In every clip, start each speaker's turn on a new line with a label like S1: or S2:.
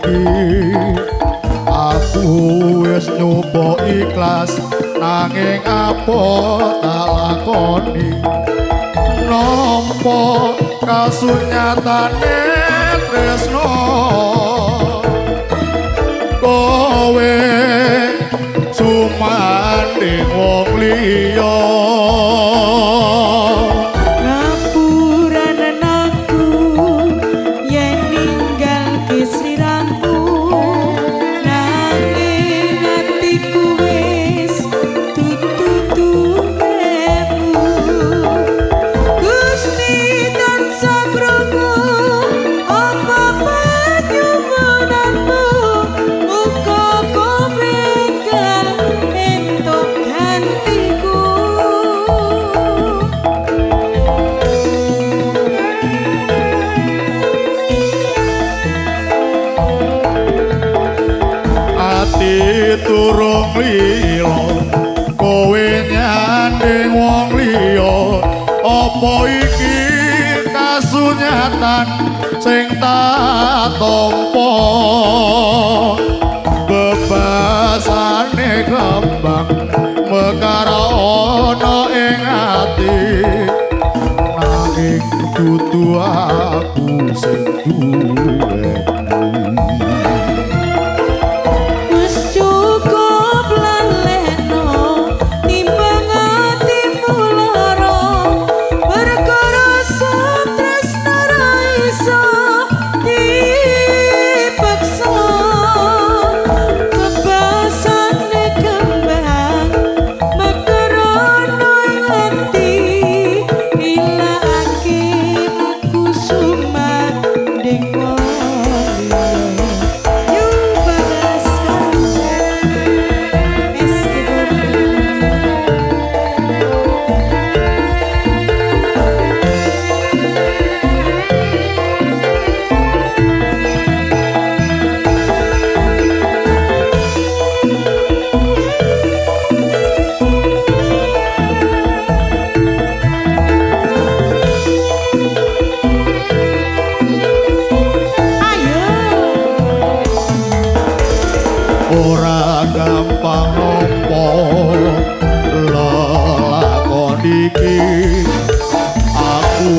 S1: iki. Aku wis nyoba ikhlas nanging apa tak lakoni, nampa kasunyatane tresno. Kowe sumandhing wong liya.
S2: Ngapuranen aku yen ninggalke sliramu, nanging atiku wis dudu duwemu. Gusti tansah krungu apa panyuwunanmu, muga kowe enggal entuk gantiku.
S1: Ati turung lila kowe nyanding wong liya, apa iki kasunyatan sing tak tampa? Bebasane kembang mekar ana ing ati, nanging dudu aku sing duweni.
S2: Wis cukup lalekno timbang atimu lara, perkara tresno ra iso dipaksa. Bebasane kembang mekar ana ing ati, ilakake aku sumandhing wong liya. Yu Bagaskara SG Bobo. Ayo.
S1: Ora gampang nampa lelakon iki, aku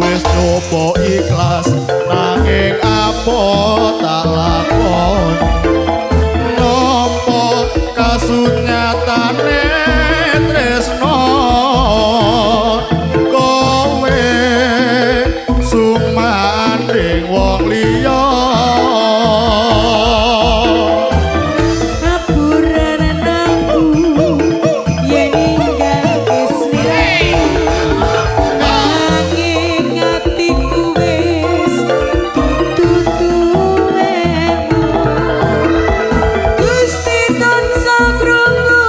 S1: wis nyoba ikhlas nanging apa tak lakoni, nampa kasunyatane tresno. Kowe sumandhing wong liya.
S2: Ngapuranen aku yen ninggalke sliramu, nanging atiku wis dudu duwemu. Gusti tansah krungu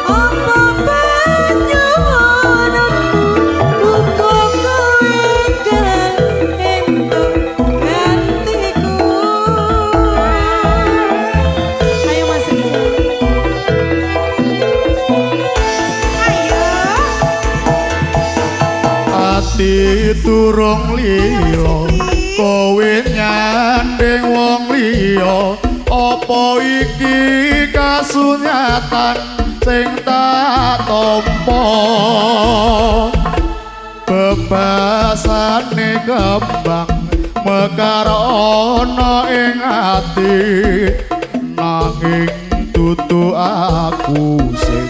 S2: apa panyuwunanmu, muga kowe enggal entuk gantiku. Ayo Mas Rizal. Ayo.
S1: Ati turung lila kowe nyanding wong liya, apa iki kasunyatan sing tak tampa? Bebasane kembang mekar ana ing ati, nanging dudu aku sing